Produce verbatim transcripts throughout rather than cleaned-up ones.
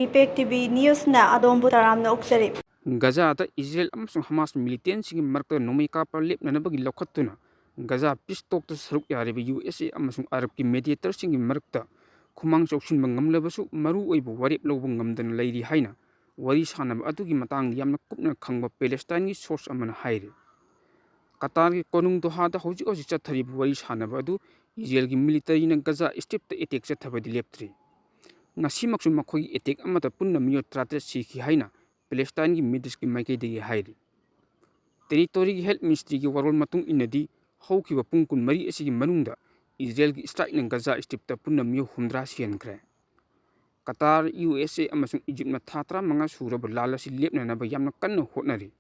Impact T V ꯅ꯭ꯌꯨꯁꯅ ꯑꯗꯣꯝꯕꯨ ꯇꯔꯥꯝꯅ ꯑꯣꯛꯆꯔꯤ꯫ ꯒꯖꯥꯗ Israel ꯑꯃꯁꯨꯡ ꯍꯃꯥꯁ ꯃꯤꯂꯤꯇꯦꯟꯁꯤꯡꯒꯤ ꯃꯔꯛꯇ ꯅꯣꯡꯃꯩ ꯀꯥꯞꯄ ꯂꯦꯞꯅꯅꯕꯒꯤ ꯂꯧꯈꯠꯇꯨꯅ ꯒꯖꯥ ꯄꯤꯁ ꯇꯣꯛꯇ ꯁꯔꯨꯛ ꯌꯥꯔꯤꯕ ꯌꯨ ꯑꯦꯁ ꯑꯦ ꯑꯃꯁꯨꯡ ꯑꯔꯕꯀꯤ ꯃꯦꯗꯤꯌꯦꯇꯔꯁꯤꯡꯒꯤ ꯃꯔꯛꯇ ꯈꯨꯃꯥꯡ ꯆꯥꯎꯁꯤꯟꯕ ꯉꯝꯂꯕꯁꯨ ꯃꯔꯨ ꯑꯣꯏꯕ ꯋꯥꯔꯦꯞ ꯂꯧꯕ ꯉꯝꯗꯅ ꯂꯩꯔꯤ ꯍꯥꯏꯅ ꯋꯥꯔꯤ ꯁꯥꯅꯕ ꯑꯗꯨꯒꯤ ꯃꯇꯥꯡꯗ ꯌꯥꯝꯅ ꯀꯨꯞꯅ ꯈꯪꯕ ꯄꯦꯂꯦꯁꯇꯥꯏꯟꯒꯤ ꯁꯣꯔꯁ ꯑꯃꯅ ꯍꯥꯏꯔꯤ꯫ ꯀꯇꯥꯔꯒꯤ ꯀꯣꯅꯨꯡ ꯗꯣꯍꯥꯗ ꯍꯧꯖꯤꯛ ꯍꯧꯖꯤꯛ ꯆꯠꯊꯔꯤꯕ ꯋꯥꯔꯤ ꯁꯥꯅꯕ ꯑꯗꯨ ꯏꯖꯔꯦꯜꯒꯤ ꯃꯤꯂꯤꯇꯔꯤꯅ ꯒꯖꯥ ꯁ꯭ꯇ꯭ꯔꯤꯞꯇ ꯑꯦꯇꯦꯛ ꯆꯠꯊꯕꯗꯤ ꯂꯦꯞꯇ꯭ꯔꯤ꯫ ꯉꯁꯤꯃꯛꯁꯨ ꯃꯈꯣꯏꯒꯤ ꯑꯦꯇꯦꯛ ꯑꯃꯗ ꯄꯨꯟꯅ ꯃꯤꯑꯣꯏ ꯇꯔꯥꯇꯔꯦꯠ ꯁꯤꯈꯤ ꯍꯥꯏꯅ ꯄꯦꯂꯦꯁꯇꯥꯏꯟꯒꯤ ꯃꯤꯗꯤꯌꯥꯒꯤ ꯃꯥꯏꯀꯩꯗꯒꯤ ꯍꯥꯏꯔꯤ꯫ ꯇꯦꯔꯤꯇꯣꯔꯤꯒꯤ ꯍꯦꯜꯊ ꯃꯤꯅꯤꯁꯇ꯭ꯔꯤꯒꯤ ꯋꯥꯔꯣꯜ ꯃꯇꯨꯡ ꯏꯟꯅꯗꯤ, ꯍꯧꯈꯤꯕ ꯄꯨꯡ ꯀꯨꯟꯃꯔꯤ ꯑꯁꯤꯒꯤ ꯃꯅꯨꯡꯗ ꯏꯖꯔꯦꯜꯒꯤ ꯁ꯭ꯇ꯭ꯔꯥꯏꯛꯅ ꯒꯖꯥ ꯁ꯭ꯇ꯭ꯔꯤꯞꯇ ꯄꯨꯟꯅ ꯃꯤꯑꯣꯏ ꯍꯨꯝꯗ꯭ꯔꯥ ꯁꯤꯍꯟꯈ꯭ꯔꯦ꯫ ꯀꯇꯥꯔ, ꯌꯨ ꯑꯦꯁ ꯑꯦ ꯑꯃꯁꯨꯡ ꯏꯖꯤꯞꯅ ꯊꯥ ꯇꯔꯥꯃꯉꯥ ꯁꯨꯔꯕ ꯂꯥꯟ ꯑꯁꯤ ꯂꯦꯞꯅꯅꯕ ꯌꯥꯝꯅ ꯀꯟꯅ ꯍꯣꯠꯅꯔꯤ꯫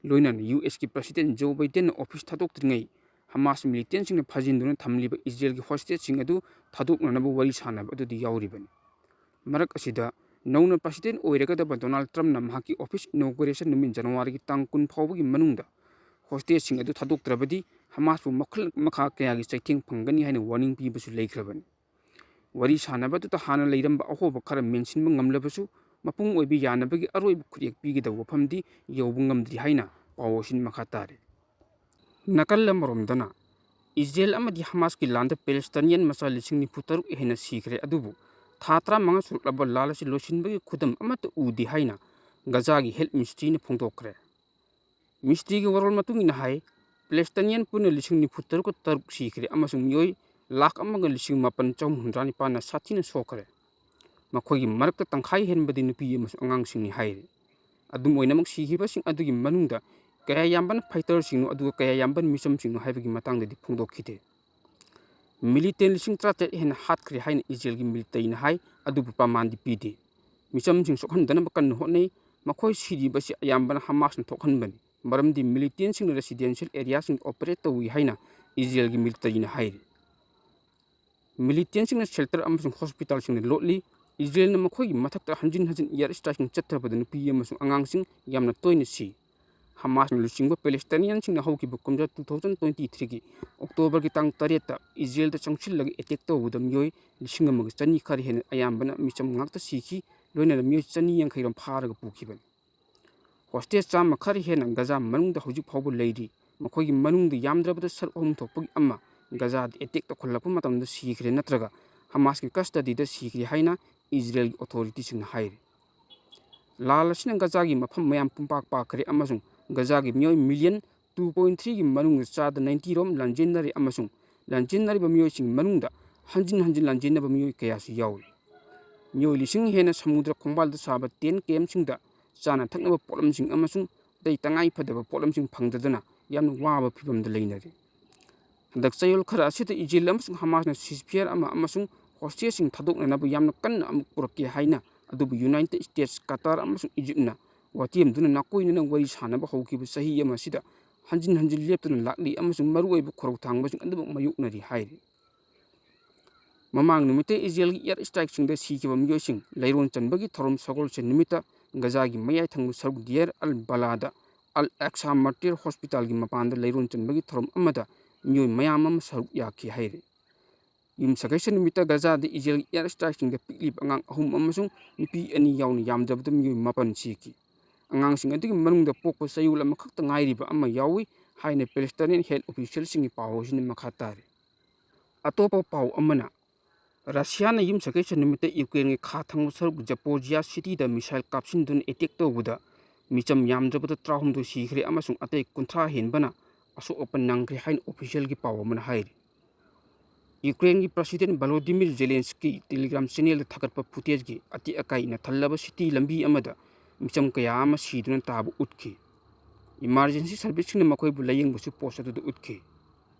ꯂꯣꯏꯅꯅ ꯌꯨ ꯑꯦꯁꯀꯤ ꯄ꯭ꯔꯁꯤꯗꯦꯟ ꯖꯣ ꯕꯥꯏꯗꯦꯟꯅ ꯑꯣꯐꯤꯁ ꯊꯥꯗꯣꯛꯇ꯭ꯔꯤꯉꯩ ꯍꯃꯥꯁ ꯃꯤꯂꯤꯇꯦꯟꯁꯤꯡꯅ ꯐꯥꯖꯤꯟꯗꯨꯅ ꯊꯝꯂꯤꯕ ꯏꯖꯔꯦꯜꯒꯤ ꯍꯣꯁꯇꯦꯖꯁꯤꯡ ꯑꯗꯨ ꯊꯥꯗꯣꯛꯅꯅꯕ ꯋꯥꯔꯤ ꯁꯥꯅꯕ ꯑꯗꯨꯗꯤ ꯌꯥꯎꯔꯤꯕꯅꯤ꯫ ꯃꯔꯛ ꯑꯁꯤꯗ, ꯅꯧꯅ ꯄ꯭ꯔꯁꯤꯗꯦꯟ ꯑꯣꯏꯔꯒꯗꯕ ꯗꯣꯅꯥꯜꯗ ꯇ꯭ꯔꯝꯞꯅ ꯃꯍꯥꯛꯀꯤ ꯑꯣꯐꯤꯁ ꯏꯅꯣꯒꯨꯔꯦꯁꯟ ꯅꯨꯃꯤꯠ ꯖꯅꯋꯥꯔꯤꯒꯤ ꯇꯥꯡ ꯀꯨꯟ ꯐꯥꯎꯕꯒꯤ ꯃꯅꯨꯡꯗ ꯍꯣꯁꯇꯦꯖꯁꯤꯡ ꯑꯗꯨ ꯊꯥꯗꯣꯛꯇ꯭ꯔꯕꯗꯤ ꯍꯃꯥꯁꯄꯨ ꯃꯈꯜ ꯃꯈꯥ ꯀꯌꯥꯒꯤ ꯆꯩꯊꯦꯡ ꯐꯪꯒꯅꯤ ꯍꯥꯏꯅ ꯋꯥꯔꯅꯤꯡ ꯄꯤꯕꯁꯨ ꯂꯩꯈ꯭ꯔꯕꯅꯤ꯫ ꯋꯥꯔꯤ ꯁꯥꯅꯕꯗꯨꯗ ꯍꯥꯟꯅ ꯂꯩꯔꯝꯕ ꯑꯍꯣꯕ ꯈꯔ ꯃꯦꯟꯁꯤꯟꯕ ꯉꯝꯂꯕꯁꯨ, ꯃꯄꯨꯡ ꯑꯣꯏꯕ ꯌꯥꯅꯕꯒꯤ ꯑꯔꯣꯏꯕ ꯈꯨꯠꯌꯦꯛ ꯄꯤꯒꯗꯕ ꯋꯥꯐꯝꯗꯤ ꯌꯧꯕ ꯉꯝꯗ꯭ꯔꯤ ꯍꯥꯏꯅ ꯄꯥꯎ ꯑꯁꯤꯅ ꯃꯈꯥ ꯇꯥꯔꯤ꯫ ꯅꯥꯀꯜ ꯑꯃꯔꯣꯝꯗꯅ, ꯏꯖꯔꯦꯜ ꯑꯃꯗꯤ ꯍꯃꯥꯁꯀꯤ ꯂꯥꯟꯗ ꯄꯦꯂꯦꯁꯇꯥꯏꯅꯤꯌꯟ ꯃꯆꯥ ꯂꯤꯁꯤꯡ ꯅꯤꯐꯨ ꯇꯔꯨꯛ ꯍꯦꯟꯅ ꯁꯤꯈ꯭ꯔꯦ, ꯑꯗꯨꯕꯨ ꯊꯥ ꯇꯔꯥꯃꯉꯥ ꯁꯨꯔꯛꯂꯕ ꯂꯥꯟ ꯑꯁꯤ ꯂꯣꯏꯁꯤꯟꯕꯒꯤ ꯈꯨꯗꯝ ꯑꯃꯠꯇ ꯎꯗꯦ ꯍꯥꯏꯅ ꯒꯖꯥꯒꯤ ꯍꯦꯜꯊ ꯃꯤꯅꯤꯁꯇ꯭ꯔꯤꯅ ꯐꯣꯡꯗꯣꯛꯈ꯭ꯔꯦ꯫ ꯃꯤꯅꯤꯁꯇ꯭ꯔꯤꯒꯤ ꯋꯥꯔꯣꯜ ꯃꯇꯨꯡ ꯏꯟꯅ ꯍꯥꯏ, ꯄꯦꯂꯦꯁꯇꯥꯏꯅꯤꯌꯟ ꯄꯨꯟꯅ ꯂꯤꯁꯤꯡ ꯅꯤꯐꯨ ꯇꯔꯨꯛꯀ ꯇꯔꯨꯛ ꯁꯤꯈ꯭ꯔꯦ ꯑꯃꯁꯨꯡ ꯃꯤꯑꯣꯏ ꯂꯥꯈ ꯑꯃꯒ ꯂꯤꯁꯤꯡ ꯃꯥꯄꯟ ꯆꯍꯨꯝ ꯍꯨꯝꯗ꯭ꯔꯥ ꯅꯤꯄꯥꯟꯅ ꯁꯥꯊꯤꯅ ꯁꯣꯛꯈ꯭ꯔꯦ꯫ ꯃꯈꯣꯏꯒꯤ ꯃꯔꯛꯇ ꯇꯪꯈꯥꯏ ꯍꯦꯟꯕꯗꯤ ꯅꯨꯄꯤ ꯑꯃꯁꯨꯡ ꯑꯉꯥꯡꯁꯤꯡꯅꯤ ꯍꯥꯏꯔꯤ꯫ ꯑꯗꯨꯝ ꯑꯣꯏꯅꯃꯛ, ꯁꯤꯈꯤꯕꯁꯤꯡ ꯑꯗꯨꯒꯤ ꯃꯅꯨꯡꯗ ꯀꯌꯥ ꯌꯥꯝꯕꯅ ꯐꯥꯏꯇꯔꯁꯤꯡꯅꯣ, ꯑꯗꯨꯒ ꯀꯌꯥ ꯌꯥꯝꯕꯅ ꯃꯤꯆꯝꯁꯤꯡꯅꯣ ꯍꯥꯏꯕꯒꯤ ꯃꯇꯥꯡꯗꯗꯤ ꯐꯣꯡꯗꯣꯛꯈꯤꯗꯦ꯫ ꯃꯤꯂꯤꯇꯦꯟ ꯂꯤꯁꯤꯡ ꯇꯔꯥꯇꯔꯦꯠ ꯍꯦꯟꯅ ꯍꯥꯠꯈ꯭ꯔꯦ ꯍꯥꯏꯅ ꯏꯖꯔꯦꯜꯒꯤ ꯃꯤꯂꯤꯇꯔꯤꯅ ꯍꯥꯏ, ꯑꯗꯨꯕꯨ ꯄ꯭ꯔꯃꯥꯟꯗꯤ ꯄꯤꯗꯦ꯫ ꯃꯤꯆꯝꯁꯤꯡ ꯁꯣꯛꯍꯟꯗꯅꯕ ꯀꯟꯅ ꯍꯣꯠꯅꯩ꯫ ꯃꯈꯣꯏ ꯁꯤꯔꯤꯕꯁꯤ ꯑꯌꯥꯝꯕꯅ ꯍꯃꯥꯁꯅ ꯊꯣꯛꯍꯟꯕꯅꯤ, ꯃꯔꯝꯗꯤ ꯃꯤꯂꯤꯇꯦꯟꯁꯤꯡꯅ ꯔꯦꯁꯤꯗꯦꯟꯁꯤꯌꯦꯜ ꯑꯦꯔꯤꯌꯥꯁꯤꯡꯗ ꯑꯣꯄꯔꯦꯠ ꯇꯧꯏ ꯍꯥꯏꯅ ꯏꯖꯔꯦꯜꯒꯤ ꯃꯤꯂꯤꯇꯔꯤꯅ ꯍꯥꯏꯔꯤ꯫ ꯃꯤꯂꯤꯇꯦꯟꯁꯤꯡꯅ ꯁꯦꯜꯇꯔ ꯑꯃꯁꯨꯡ ꯍꯣꯁꯄꯤꯇꯥꯜꯁꯤꯡꯗ ꯂꯣꯠꯂꯤ꯫ ꯏꯖꯔꯦꯜꯅ ꯃꯈꯣꯏꯒꯤ ꯃꯊꯛꯇ ꯍꯟꯖꯤꯟ ꯍꯟꯖꯤꯟ ꯑꯦꯌꯔ ꯁ꯭ꯇ꯭ꯔꯥꯏꯛꯁꯤꯡ ꯆꯠꯊꯕꯗ ꯅꯨꯄꯤ ꯑꯃꯁꯨꯡ ꯑꯉꯥꯡꯁꯤꯡ ꯌꯥꯝꯅ ꯇꯣꯏꯅ ꯁꯤ꯫ ꯍꯃꯥꯁꯅ ꯂꯨꯆꯤꯡꯕ ꯄꯦꯂꯦꯁꯇꯥꯏꯅꯤꯌꯟꯁꯤꯡꯅ ꯍꯧꯈꯤꯕ ꯀꯨꯝꯖꯥ two thousand twenty threeꯒꯤ ꯑꯣꯛꯇꯣꯕꯔꯒꯤ ꯇꯥꯡ ꯇꯔꯦꯠꯇ ꯏꯖꯔꯦꯜꯗ ꯆꯪꯁꯤꯜꯂꯒ ꯑꯦꯇꯦꯛ ꯇꯧꯕꯗ ꯃꯤꯑꯣꯏ ꯂꯤꯁꯤꯡ ꯑꯃꯒ ꯆꯅꯤ ꯈꯔ ꯍꯦꯟꯅ, ꯑꯌꯥꯝꯕꯅ ꯃꯤꯆꯝ ꯉꯥꯛꯇ, ꯁꯤꯈꯤ꯫ ꯂꯣꯏꯅꯅ ꯃꯤꯑꯣꯏ ꯆꯅꯤ ꯌꯥꯡꯈꯩ ꯔꯣꯝ ꯐꯥꯔꯒ ꯄꯨꯈꯤꯕꯅꯤ꯫ ꯍꯣꯁꯇꯦꯖ ꯆꯥꯝꯃ ꯈꯔ ꯍꯦꯟꯅ ꯒꯖꯥ ꯃꯅꯨꯡꯗ ꯍꯧꯖꯤꯛ ꯐꯥꯎꯕ ꯂꯩꯔꯤ꯫ ꯃꯈꯣꯏꯒꯤ ꯃꯅꯨꯡꯗ ꯌꯥꯝꯗ꯭ꯔꯕꯗ ꯁꯔꯨꯛ ꯑꯍꯨꯝ ꯊꯣꯛꯄꯒꯤ ꯑꯃ ꯒꯖꯥꯗ ꯑꯦꯇꯦꯛ ꯇꯧꯈꯠꯂꯛꯄ ꯃꯇꯝꯗ ꯁꯤꯈ꯭ꯔꯦ ꯅꯠꯇ꯭ꯔꯒ ꯍꯃꯥꯁꯀꯤ ꯀꯁꯇꯗꯤꯗ ꯁꯤꯈ꯭ꯔꯦ ꯍꯥꯏꯅ ꯏꯖꯔꯦꯜꯒꯤ ꯑꯣꯊꯣꯔꯤꯇꯤꯁꯤꯡꯅ ꯍꯥꯏꯔꯤ꯫ ꯂꯥꯜ ꯑꯁꯤꯅ ꯒꯖꯥꯒꯤ ꯃꯐꯝ ꯃꯌꯥꯝ ꯄꯨꯝꯄꯥꯛ ꯄꯥꯛꯈ꯭ꯔꯦ ꯑꯃꯁꯨꯡ ꯒꯖꯥꯒꯤ ꯃꯤꯑꯣꯏ ꯃꯤꯂꯤꯌꯟ ꯇꯨ ꯄꯣꯏꯟ ꯊ꯭ꯔꯤꯒꯤ ꯃꯅꯨꯡꯗ ꯆꯥꯗ ꯅꯥꯏꯟꯇꯤ ꯔꯣꯝ ꯂꯥꯟꯖꯦꯟꯅꯔꯦ ꯑꯃꯁꯨꯡ ꯂꯥꯟꯖꯦꯟꯅꯔꯤꯕ ꯃꯤꯑꯣꯏꯁꯤꯡꯒꯤ ꯃꯅꯨꯡꯗ ꯍꯟꯖꯤꯟ ꯍꯟꯖꯤꯟ ꯂꯥꯟꯖꯦꯟꯅꯕ ꯃꯤꯑꯣꯏ ꯀꯌꯥꯁꯨ ꯌꯥꯎꯔꯤ꯫ ꯃꯤꯑꯣꯏ ꯂꯤꯁꯤꯡ ꯍꯦꯟꯅ ꯁꯃꯨꯗ꯭ꯔ ꯈꯣꯡꯕꯥꯜꯗ ꯁꯥꯕ ꯇꯦꯟ ꯀꯦꯝꯞꯁꯤꯡꯗ ꯆꯥꯅ ꯊꯛꯅꯕ ꯄꯣꯠꯂꯝꯁꯤꯡ ꯑꯃꯁꯨꯡ ꯑꯇꯩ ꯇꯉꯥꯏ ꯐꯗꯕ ꯄꯣꯠꯂꯝꯁꯤꯡ ꯐꯪꯗꯗꯨꯅ ꯌꯥꯝꯅ ꯋꯥꯕ ꯐꯤꯚꯝꯗ ꯂꯩꯅꯔꯤ꯫ ꯍꯟꯗꯛ ꯆꯌꯣꯜ ꯈꯔ ꯑꯁꯤꯗ ꯏꯖꯔꯦꯜ ꯑꯃꯁꯨꯡ ꯍꯃꯥꯁꯅ ceasefire ꯑꯃ ꯑꯃꯁꯨꯡ ꯍꯣꯁꯇꯦꯖꯁꯤꯡ ꯊꯥꯗꯣꯛꯅꯅꯕ ꯌꯥꯝꯅ ꯀꯟꯅ ꯑꯃꯨꯛ ꯄꯨꯔꯛꯀꯦ ꯍꯥꯏꯅ, ꯑꯗꯨꯕꯨ ꯌꯨꯅꯥꯏꯇꯦꯗ ꯁ꯭ꯇꯦꯠꯁ, ꯀꯇꯥꯔ ꯑꯃꯁꯨꯡ ꯏꯖꯤꯞꯅ ꯋꯥꯇꯦꯝꯗꯨꯅ ꯅꯥꯀꯣꯏꯅꯅ ꯋꯥꯔꯤ ꯁꯥꯅꯕ ꯍꯧꯈꯤꯕ ꯆꯍꯤ ꯑꯃ ꯑꯁꯤꯗ ꯍꯟꯖꯤꯟ ꯍꯟꯖꯤꯟ ꯂꯦꯞꯇꯅ ꯂꯥꯛꯂꯤ ꯑꯃꯁꯨꯡ ꯃꯔꯨꯑꯣꯏꯕ ꯈꯨꯔꯧ ꯊꯥꯡꯕꯁꯤꯡ ꯑꯗꯨꯃꯛ ꯃꯥꯌꯣꯛꯅꯔꯤ ꯍꯥꯏꯔꯤ꯫ ꯃꯃꯥꯡ ꯅꯨꯃꯤꯠꯇ ꯏꯖꯔꯦꯜꯒꯤ ꯑꯦꯌꯔ ꯁ꯭ꯇ꯭ꯔꯥꯏꯛꯁꯤꯡꯗ ꯁꯤꯈꯤꯕ ꯃꯤꯑꯣꯏꯁꯤꯡ ꯂꯩꯔꯣꯟ ꯆꯟꯕꯒꯤ ꯊꯧꯔꯝ ꯁꯒꯣꯜꯁꯦꯟ ꯅꯨꯃꯤꯠꯇ ꯒꯖꯥꯒꯤ ꯃꯌꯥꯏ ꯊꯪꯕ ꯁꯔꯨꯛ ꯗꯤꯌꯔ ꯑꯜ ꯕꯂꯥꯗ ꯑꯜ ꯑꯛꯁꯥ ꯃꯥꯔꯇꯤꯔ ꯍꯣꯁꯄꯤꯇꯥꯜꯒꯤ ꯃꯄꯥꯟꯗ ꯂꯩꯔꯣꯟ ꯆꯟꯕꯒꯤ ꯊꯧꯔꯝ ꯑꯃꯗ ꯃꯤꯑꯣꯏ ꯃꯌꯥꯝ ꯑꯃ ꯁꯔꯨꯛ ꯌꯥꯈꯤ ꯍꯥꯏꯔꯤ꯫ ꯌꯨꯝꯁꯀꯩꯁ ꯅꯨꯃꯤꯠꯇ ꯒꯖꯥꯗ ꯏꯖꯔꯦꯜꯒꯤ ꯑꯦꯌꯔ ꯁ꯭ꯇ꯭ꯔꯥꯏꯛꯁꯤꯡꯗ ꯄꯤꯛꯂꯤꯕ ꯑꯉꯥꯡ ꯑꯍꯨꯝ ꯑꯃꯁꯨꯡ ꯅꯨꯄꯤ ꯑꯅꯤ ꯌꯥꯎꯅ ꯌꯥꯝꯗ꯭ꯔꯕꯗ ꯃꯤꯑꯣꯏ ꯃꯥꯄꯟ ꯁꯤꯈꯤ꯫ ꯑꯉꯥꯡꯁꯤꯡ ꯑꯗꯨꯒꯤ ꯃꯅꯨꯡꯗ ꯄꯣꯛꯄ ꯆꯌꯣꯜ ꯑꯃꯈꯛꯇ ꯉꯥꯏꯔꯤꯕ ꯑꯃ ꯌꯥꯎꯏ ꯍꯥꯏꯅ ꯄꯦꯂꯦꯁꯇꯥꯏꯟ ꯍꯦꯜꯊ ꯑꯣꯐꯤꯁꯤꯌꯦꯜꯁꯤꯡꯒꯤ ꯄꯥꯎ ꯑꯁꯤꯅ ꯃꯈꯥ ꯇꯥꯔꯤ꯫ ꯑꯇꯣꯞꯄ ꯄꯥꯎ ꯑꯃꯅ, ꯔꯁꯤꯌꯥꯅ ꯌꯨꯝꯁꯀꯩꯁ ꯅꯨꯃꯤꯠꯇ ꯌꯨꯀ꯭ꯔꯦꯟꯒꯤ ꯈꯥ ꯊꯪꯕ ꯁꯔꯨꯛ ꯖꯄꯣꯔꯖꯤꯌꯥ ꯁꯤꯇꯤꯗ ꯃꯤꯁꯥꯏꯜ ꯀꯥꯞꯁꯤꯟꯗꯨꯅ ꯑꯦꯇꯦꯛ ꯇꯧꯕꯗ ꯃꯤꯆꯝ ꯌꯥꯝꯗ꯭ꯔꯕꯗ ꯇꯔꯥꯍꯨꯝꯗꯣꯏ ꯁꯤꯈ꯭ꯔꯦ ꯑꯃꯁꯨꯡ ꯑꯇꯩ ꯀꯨꯟꯊ꯭ꯔꯥ ꯍꯦꯟꯕꯅ ꯑꯁꯣꯛ ꯑꯄꯟ ꯅꯪꯈ꯭ꯔꯦ ꯍꯥꯏꯅ ꯑꯣꯐꯤꯁꯤꯌꯦꯜꯒꯤ ꯄꯥꯎ ꯑꯃꯅ ꯍꯥꯏꯔꯤ꯫ ꯌꯨꯀ꯭ꯔꯦꯟꯒꯤ ꯄ꯭ꯔꯁꯤꯗꯦꯟ ꯚꯣꯂꯣꯗꯤꯃꯤꯔ ꯖꯦꯂꯦꯟꯁꯀꯤ ꯇꯦꯂꯤꯒ꯭ꯔꯥꯝ ꯆꯦꯅꯦꯜꯗ ꯊꯥꯒꯠꯄ ꯐꯨꯇꯦꯖꯀꯤ ꯑꯇꯦꯛ ꯑꯀꯥꯏꯅ ꯊꯜꯂꯕ ꯁꯤꯇꯤ ꯂꯝꯕꯤ ꯑꯃꯗ ꯃꯤꯆꯝ ꯀꯌꯥ ꯑꯃ ꯁꯤꯗꯨꯅ ꯇꯥꯕ ꯎꯠꯈꯤ꯫ ꯏꯃꯥꯔꯖꯦꯟꯁꯤ ꯁꯔꯚꯤꯁꯁꯤꯡꯅ ꯃꯈꯣꯏꯕꯨ ꯂꯥꯌꯦꯡꯕꯁꯨ ꯄꯣꯁ ꯑꯗꯨꯗ ꯎꯠꯈꯤ꯫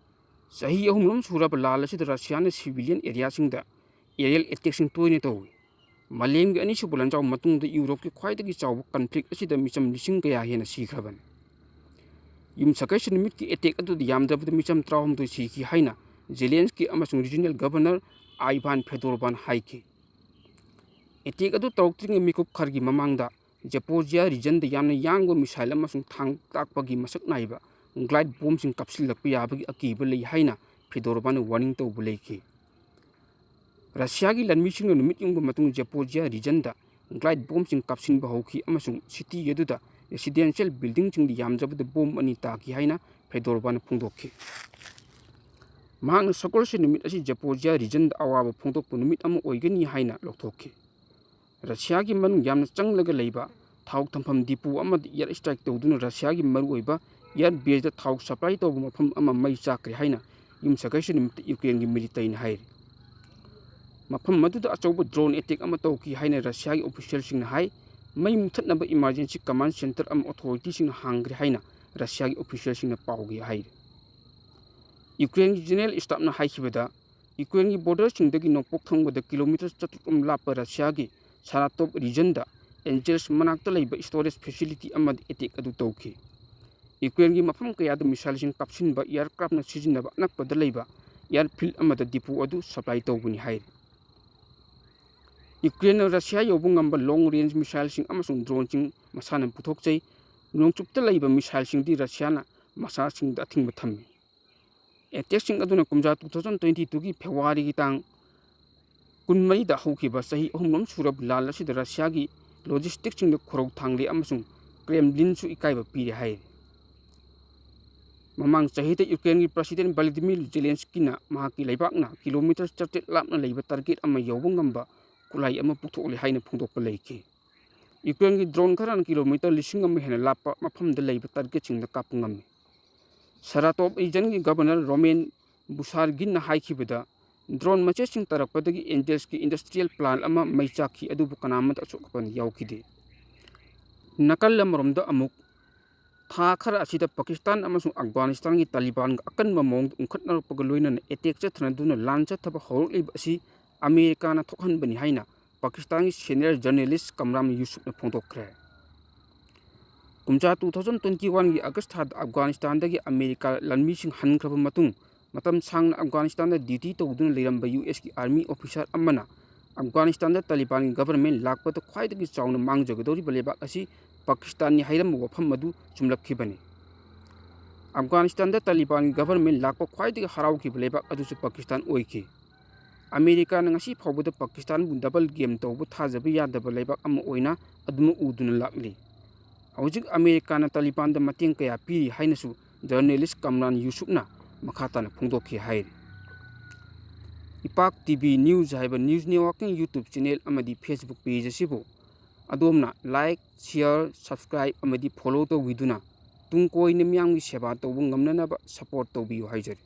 ꯆꯍꯤ ꯑꯍꯨꯝꯔꯣꯝ ꯁꯨꯔꯕ ꯂꯥꯜ ꯑꯁꯤꯗ ꯔꯁꯤꯌꯥꯅ ꯁꯤꯚꯤꯂꯤꯌꯟ ꯑꯦꯔꯤꯌꯥꯁꯤꯡꯗ ꯑꯦꯔꯤꯌꯦꯜ ꯑꯦꯇꯦꯛꯁꯤꯡ ꯇꯣꯏꯅ ꯇꯧꯏ꯫ ꯃꯥꯂꯦꯝꯒꯤ ꯑꯅꯤꯁꯨꯕ ꯂꯥꯟꯖꯥꯎ ꯃꯇꯨꯡꯗ ꯌꯨꯔꯣꯞꯀꯤ ꯈ꯭ꯋꯥꯏꯗꯒꯤ ꯆꯥꯎꯕ ꯀꯟꯐ꯭ꯂꯤꯛ ꯑꯁꯤꯗ ꯃꯤꯆꯝ ꯂꯤꯁꯤꯡ ꯀꯌꯥ ꯍꯦꯟꯅ ꯁꯤꯈ꯭ꯔꯕꯅꯤ꯫ ꯌꯨꯝꯁꯀꯩꯁ ꯅꯨꯃꯤꯠꯀꯤ ꯑꯦꯇꯦꯛ ꯑꯗꯨꯗ ꯌꯥꯝꯗ꯭ꯔꯕꯗ ꯃꯤꯆꯝ ꯇꯔꯥꯍꯨꯝꯗꯣꯏ ꯁꯤꯈꯤ ꯍꯥꯏꯅ ꯖꯦꯂꯦꯟꯁꯀꯤ ꯑꯃꯁꯨꯡ ꯔꯤꯖꯅꯦꯜ ꯒꯚꯔꯅꯔ ꯑꯥꯏꯚꯥꯟ ꯐꯦꯗꯣꯔꯕꯥꯟ ꯍꯥꯏꯈꯤ꯫ ꯑꯦꯇꯦꯛ ꯑꯗꯨ ꯇꯧꯔꯛꯇ꯭ꯔꯤꯉꯩ ꯃꯤꯀꯨꯞ ꯈꯔꯒꯤ ꯃꯃꯥꯡꯗ ꯖꯦꯄꯣꯔꯖꯤꯌꯥ ꯔꯤꯖꯟꯗ ꯌꯥꯝꯅ ꯌꯥꯡꯕ ꯃꯤꯁꯥꯏꯜ ꯑꯃꯁꯨꯡ ꯊꯥꯡ ꯇꯥꯛꯄꯒꯤ ꯃꯁꯛ ꯅꯥꯏꯕ ꯒ꯭ꯂꯥꯏꯗ ꯕꯣꯝꯁꯤꯡ ꯀꯥꯞꯁꯤꯜꯂꯛꯄ ꯌꯥꯕꯒꯤ ꯑꯀꯤꯕ ꯂꯩ ꯍꯥꯏꯅ ꯐꯦꯗꯣꯔꯕꯥꯅ ꯋꯥꯔꯅꯤꯡ ꯇꯧꯕ ꯂꯩꯈꯤ꯫ ꯔꯁꯤꯌꯥꯒꯤ ꯂꯥꯟꯃꯤꯁꯤꯡꯅ ꯅꯨꯃꯤꯠ ꯌꯨꯡꯕ ꯃꯇꯨꯡ ꯖꯦꯄꯣꯔꯖꯤꯌꯥ ꯔꯤꯖꯟꯗ glide bombꯁꯤꯡ ꯀꯥꯞꯁꯤꯟꯕ ꯍꯧꯈꯤ ꯑꯃꯁꯨꯡ city ꯑꯗꯨꯗ residential buildingꯁꯤꯡꯗ ꯌꯥꯝꯗ꯭ꯔꯕꯗ bomb ꯑꯅꯤ ꯇꯥꯈꯤ ꯍꯥꯏꯅ Fedorovanꯅ ꯐꯣꯡꯗꯣꯛꯈꯤ꯫ ꯃꯍꯥꯛꯅ ꯁꯒꯣꯜꯁꯦꯟ ꯅꯨꯃꯤꯠ ꯑꯁꯤ Zaporizhzhia regionꯗ ꯑꯋꯥꯕ ꯐꯣꯡꯗꯣꯛꯄ ꯅꯨꯃꯤꯠ ꯑꯃ ꯑꯣꯏꯒꯅꯤ ꯍꯥꯏꯅ ꯂꯥꯎꯊꯣꯛꯈꯤ꯫ ꯔꯁꯤꯌꯥꯒꯤ ꯃꯅꯨꯡ ꯌꯥꯝꯅ ꯆꯪꯂꯒ ꯂꯩꯕ ꯊꯥꯎ ꯊꯝꯐꯝ depot ꯑꯃꯗ air strike ꯇꯧꯗꯨꯅ ꯔꯁꯤꯌꯥꯒꯤ ꯃꯔꯨꯑꯣꯏꯕ air baseꯇ ꯊꯥꯎ supply ꯇꯧꯕ ꯃꯐꯝ ꯑꯃ ꯃꯩ ꯆꯥꯛꯈ꯭ꯔꯦ ꯍꯥꯏꯅ ꯌꯨꯝꯁꯀꯩꯁ ꯅꯨꯃꯤꯠꯇ Ukraineꯒꯤ militaryꯅ ꯍꯥꯏꯔꯤ꯫ ꯃꯐꯝ ꯑꯗꯨꯗ ꯑꯆꯧꯕ drone attack ꯑꯃ ꯇꯧꯈꯤ ꯍꯥꯏꯅ ꯔꯁꯤꯌꯥꯒꯤ officialꯁꯤꯡꯅ ꯍꯥꯏ꯫ ꯃꯩ ꯃꯨꯊꯠꯅꯕ emergency command centre ꯑꯃ authorityꯁꯤꯡꯅ ꯍꯥꯡꯈ꯭ꯔꯦ ꯍꯥꯏꯅ ꯔꯁꯤꯌꯥꯒꯤ officialꯁꯤꯡꯅ ꯄꯥꯎꯒꯤ ꯍꯥꯏꯔꯤ꯫ Ukraineꯒꯤ general staffꯅ ꯍꯥꯏꯈꯤꯕꯗ, Ukraineꯒꯤ borderꯁꯤꯡꯗꯒꯤ ꯅꯣꯡꯄꯣꯛ ꯊꯪꯕꯗ kilometre ꯆꯥꯇ꯭ꯔꯨꯛ ꯑꯃ ꯂꯥꯞꯄ ꯔꯁꯤꯌꯥꯒꯤ Saratov regionꯗ Anzels ꯃꯅꯥꯛꯇ ꯂꯩꯕ storage facility ꯑꯃꯗ attack ꯑꯗꯨ ꯇꯧꯈꯤ꯫ Ukraineꯒꯤ ꯃꯐꯝ ꯀꯌꯥꯗ missileꯁꯤꯡ ꯀꯥꯞꯁꯤꯟꯕ aircraftꯅ ꯁꯤꯖꯤꯟꯅꯕ ꯑꯅꯛꯄꯗ ꯂꯩꯕ airfield ꯑꯃꯗ depot ꯑꯗꯨ supply ꯇꯧꯕꯅꯤ ꯍꯥꯏꯔꯤ꯫ Ukraineꯅ ꯔꯁꯤꯌꯥ ꯌꯧꯕ ꯉꯝꯕ long range missileꯁꯤꯡ ꯑꯃꯁꯨꯡ droneꯁꯤꯡ ꯃꯁꯥꯅ ꯄꯨꯊꯣꯛꯆꯩ꯫ ꯅꯣꯡꯆꯨꯞꯇ ꯂꯩꯕ missileꯁꯤꯡꯗꯤ ꯔꯁꯤꯌꯥꯅ ꯃꯁꯥꯁꯤꯡꯗ ꯑꯊꯤꯡꯕ ꯊꯝꯃꯤ꯫ Attackꯁꯤꯡ ꯑꯗꯨꯅ ꯀꯨꯝꯖꯥ two thousand twenty twoꯒꯤ Februaryꯒꯤ ꯇꯥꯡ ꯀꯨꯟꯃꯔꯤꯗ ꯍꯧꯈꯤꯕ ꯆꯍꯤ ꯑꯍꯨꯝꯔꯣꯝ ꯁꯨꯔꯕ ꯂꯥꯟ ꯑꯁꯤꯗ ꯔꯁꯤꯌꯥꯒꯤ logisticꯁꯤꯡꯗ ꯈꯨꯔꯧ ꯊꯥꯡꯂꯦ ꯑꯃꯁꯨꯡ Kremlinꯁꯨ ꯏꯀꯥꯏꯕ ꯄꯤꯔꯦ ꯍꯥꯏꯔꯤ꯫ ꯃꯃꯥꯡ ꯆꯍꯤꯗ Ukraineꯒꯤ President Volodymyr Zelenskyꯅ ꯃꯍꯥꯛꯀꯤ ꯂꯩꯕꯥꯛꯅ kilometre ꯆꯥꯇ꯭ꯔꯦꯠ ꯂꯥꯞꯅ ꯂꯩꯕ target ꯑꯃ ꯌꯧꯕ ꯉꯝꯕ ꯈꯨꯠꯂꯥꯏ ꯑꯃ ꯄꯨꯊꯣꯛꯂꯦ ꯍꯥꯏꯅ ꯐꯣꯡꯗꯣꯛꯄ ꯂꯩꯈꯤ꯫ Ukraineꯒꯤ drone ꯈꯔꯅ kilometre ꯂꯤꯁꯤꯡ ꯑꯃ ꯍꯦꯟꯅ ꯂꯥꯞꯄ ꯃꯐꯝꯗ ꯂꯩꯕ targetꯁꯤꯡꯗ ꯀꯥꯞꯄ ꯉꯝꯃꯤ꯫ Saratov regionꯒꯤ governor Roman Busarginꯅ ꯍꯥꯏꯈꯤꯕꯗ, drone ꯃꯆꯦꯠꯁꯤꯡ ꯇꯥꯔꯛꯄꯗꯒꯤ Anzelsꯀꯤ industrial plant ꯑꯃ ꯃꯩ ꯆꯥꯛꯈꯤ, ꯑꯗꯨꯕꯨ ꯀꯅꯥꯃꯠꯇ ꯑꯁꯣꯛ ꯑꯄꯟ ꯌꯥꯎꯈꯤꯗꯦ꯫ ꯅꯥꯀꯜ ꯑꯃꯔꯣꯝꯗ ꯑꯃꯨꯛ, ꯊꯥ ꯈꯔ ꯑꯁꯤꯗ ꯄꯥꯀꯤꯁꯇꯥꯟ ꯑꯃꯁꯨꯡ ꯑꯐꯒꯥꯅꯤꯁꯇꯥꯟꯒꯤ ꯇꯥꯂꯤꯕꯥꯟꯒ ꯑꯀꯟꯕ ꯃꯑꯣꯡꯗ ꯎꯪꯈꯠꯅꯔꯛꯄꯒ ꯂꯣꯏꯅꯅ attack ꯆꯠꯊꯅꯗꯨꯅ ꯂꯥꯟ ꯆꯠꯊꯕ ꯍꯧꯔꯛꯂꯤꯕ ꯑꯁꯤ ꯑꯃꯦꯔꯤꯀꯥꯅ ꯊꯣꯛꯍꯟꯕꯅꯤ ꯍꯥꯏꯅ ꯄꯥꯀꯤꯁꯇꯥꯟꯒꯤ senior journalist ꯀꯝꯔꯥꯟ ꯌꯨꯁꯨꯐꯅ ꯐꯣꯡꯗꯣꯛꯈ꯭ꯔꯦ꯫ ꯀꯨꯝꯖꯥ two thousand twenty oneꯒꯤ August ꯊꯥꯗ ꯑꯐꯒꯥꯅꯤꯁꯇꯥꯟꯗꯒꯤ ꯑꯃꯦꯔꯤꯀꯥ ꯂꯥꯟꯃꯤꯁꯤꯡ ꯍꯟꯈ꯭ꯔꯕ ꯃꯇꯨꯡ, ꯃꯇꯝ ꯁꯥꯡꯅ ꯑꯐꯒꯥꯅꯤꯁꯇꯥꯟꯗ duty ꯇꯧꯗꯨꯅ ꯂꯩꯔꯝꯕ USꯀꯤ army officer ꯑꯃꯅ ꯑꯐꯒꯥꯅꯤꯁꯇꯥꯟꯗ ꯇꯥꯂꯤꯕꯥꯟꯒꯤ government ꯂꯥꯛꯄꯗ ꯈ꯭ꯋꯥꯏꯗꯒꯤ ꯆꯥꯎꯅ ꯃꯥꯡꯖꯒꯗꯧꯔꯤꯕ ꯂꯩꯕꯥꯛ ꯑꯁꯤ ꯄꯥꯀꯤꯁꯇꯥꯟꯅꯤ ꯍꯥꯏꯔꯝꯕ ꯋꯥꯐꯝ ꯑꯗꯨ ꯆꯨꯝꯂꯛꯈꯤꯕꯅꯤ꯫ ꯑꯐꯒꯥꯅꯤꯁꯇꯥꯟꯗ ꯇꯥꯂꯤꯕꯥꯟꯒꯤ government ꯂꯥꯛꯄ ꯈ꯭ꯋꯥꯏꯗꯒꯤ ꯍꯔꯥꯎꯈꯤꯕ ꯂꯩꯕꯥꯛ ꯑꯗꯨꯁꯨ ꯄꯥꯀꯤꯁꯇꯥꯟ ꯑꯣꯏꯈꯤ꯫ ꯑꯃꯦꯔꯤꯀꯥꯅ ꯉꯁꯤ ꯐꯥꯎꯕꯗ ꯄꯥꯀꯤꯁꯇꯥꯟꯕꯨ ꯗꯕꯜ ꯒꯦꯝ ꯇꯧꯕ ꯊꯥꯖꯕ ꯌꯥꯗꯕ ꯂꯩꯕꯥꯛ ꯑꯃ ꯑꯣꯏꯅ ꯑꯗꯨꯃꯛ ꯎꯗꯨꯅ ꯂꯥꯛꯂꯤ꯫ ꯍꯧꯖꯤꯛ ꯑꯃꯦꯔꯤꯀꯥꯅ ꯇꯥꯂꯤꯕꯥꯟꯗ ꯃꯇꯦꯡ ꯀꯌꯥ ꯄꯤꯔꯤ ꯍꯥꯏꯅꯁꯨ ꯖꯔꯅꯦꯂꯤꯁ ꯀꯝꯔꯥꯟ ꯌꯨꯁꯨꯞꯅ ꯃꯈꯥ ꯇꯥꯅ ꯐꯣꯡꯗꯣꯛꯈꯤ ꯍꯥꯏꯔꯤ꯫ ꯏꯄꯥꯛ ꯇꯤ ꯚꯤ ꯅ꯭ꯌꯨꯁ ꯍꯥꯏꯕ ꯅ꯭ꯌꯨꯁ ꯅꯦꯠꯋꯥꯔꯛꯀꯤꯡ YouTube ꯆꯦꯅꯦꯜ ꯑꯃꯗꯤ Facebook ꯄꯦꯖ ꯑꯁꯤꯕꯨ ꯑꯗꯣꯝꯅ ꯂꯥꯏꯛ, ꯁꯤꯌꯔ, ꯁꯕꯁꯀ꯭ꯔꯥꯏꯕ ꯑꯃꯗꯤ ꯐꯣꯂꯣ ꯇꯧꯕꯤꯗꯨꯅ ꯇꯨꯡ ꯀꯣꯏꯅ ꯃꯤꯌꯥꯝꯒꯤ ꯁꯦꯕꯥ ꯇꯧꯕ ꯉꯝꯅꯅꯕ ꯁꯄꯣꯔꯠ ꯇꯧꯕꯤꯌꯨ ꯍꯥꯏꯖꯔꯤ꯫